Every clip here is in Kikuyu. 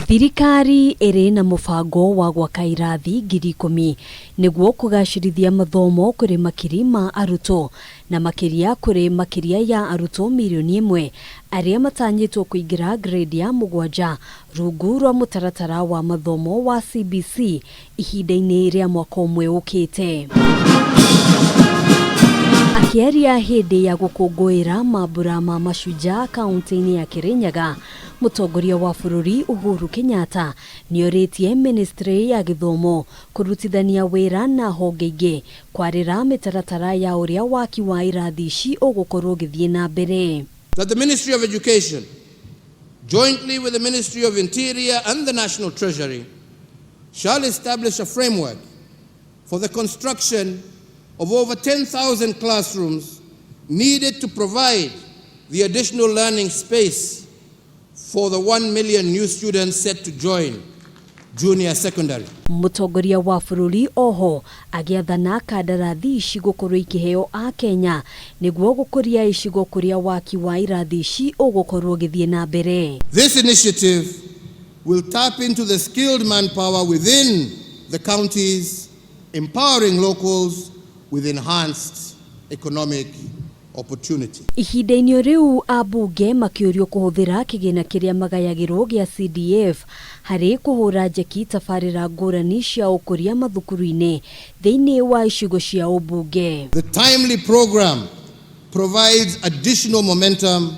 Thirikari ĩrĩ na mũbango wa gwaka irathi 10,000 nĩguo kũgacĩrithia mathomo kũrĩ makiri ma arutwo na makĩria kũrĩ makĩria ya arutwo mirioni 1 arĩa matanyĩtwo kũingĩra grade ya 7 rungu rwa mũtaratara wa mathomo wa CBC ihinda-inĩ rĩa mwaka ũmwe ũkĩte. Akĩaria hĩndĩ ya gũkũngũĩra mambura ma Mashujaa kaunti-inĩ ya Kirinyaga, mũtongoria wa bũrũri Uhuru Kenyatta nĩorĩtie ministry ya gĩthomo kũrutithania wĩra na honge ingĩ kwarĩra mĩtaratara ya ũrĩa waki wa irathi ici ũgũkorwo ũgĩthiĩ na mbere. That the Ministry of Education, jointly with the Ministry of Interior and the National Treasury, shall establish a framework for the construction of over 10,000 classrooms needed to provide the additional learning space for the 1 million new students set to join junior secondary. Mũtongoria wa bũrũri oho agĩathana kandarathi ici gũkorwo ikĩheo Akenya nĩguo gũkũria icigo kũrĩa waki wa irathi ici ũgũkorwo ũgĩthiĩ na mbere. This initiative will tap into the skilled manpower within the counties, empowering locals with enhanced economic opportunity. Ihinda-inĩ rĩu ambunge makĩũrio kũhũthĩra kĩgĩna kĩrĩa magayagĩrwo gĩa CDF harĩ kũhũra njeki tabarĩra ngũrani cia ũkũria mathukuru-inĩ thĩinĩ wa icigo cia ũmbunge. The timely program provides additional momentum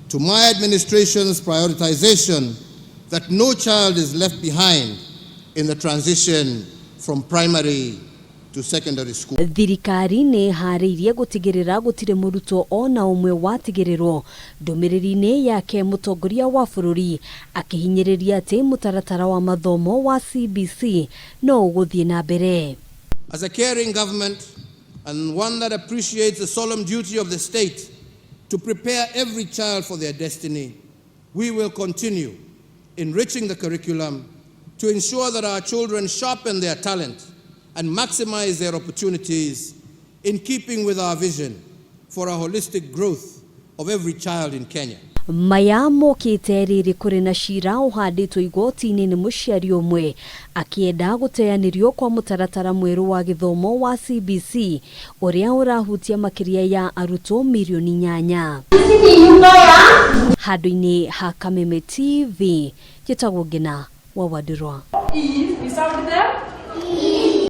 to my administration's prioritization that no child is left behind in the transition from primary to secondary school. Thirikari nĩ ĩharĩirie gũtigĩrĩra gũtirĩ mũrutwo ona ũmwe watigĩrĩrwo. Ndũmĩrĩri-inĩ yake, mũtongoria wa bũrũri akĩhinyĩrĩria atĩ mũtaratara wa mathomo wa CBC no ũgũthiĩ na mbere. As a caring government and one that appreciates the solemn duty of the state to prepare every child for their destiny, we will continue enriching the curriculum to ensure that our children sharpen their talent and maximize their opportunities in keeping with our vision for a holistic growth of every child in Kenya. Maya mokĩte rĩrĩ kũrĩ na cira ũhandĩtwo igoti-inĩ nĩ mũciari ũmwe akĩenda gũteanĩrio kwa mũtaratara mwerũ wa gĩthomo wa CBC ũrĩa ũrahutia makĩria ya arutwo mirioni 8. Handũ-inĩ ha Kameme TV, njĩtagwo Ngina wa Wandirwa. Is, we sound them.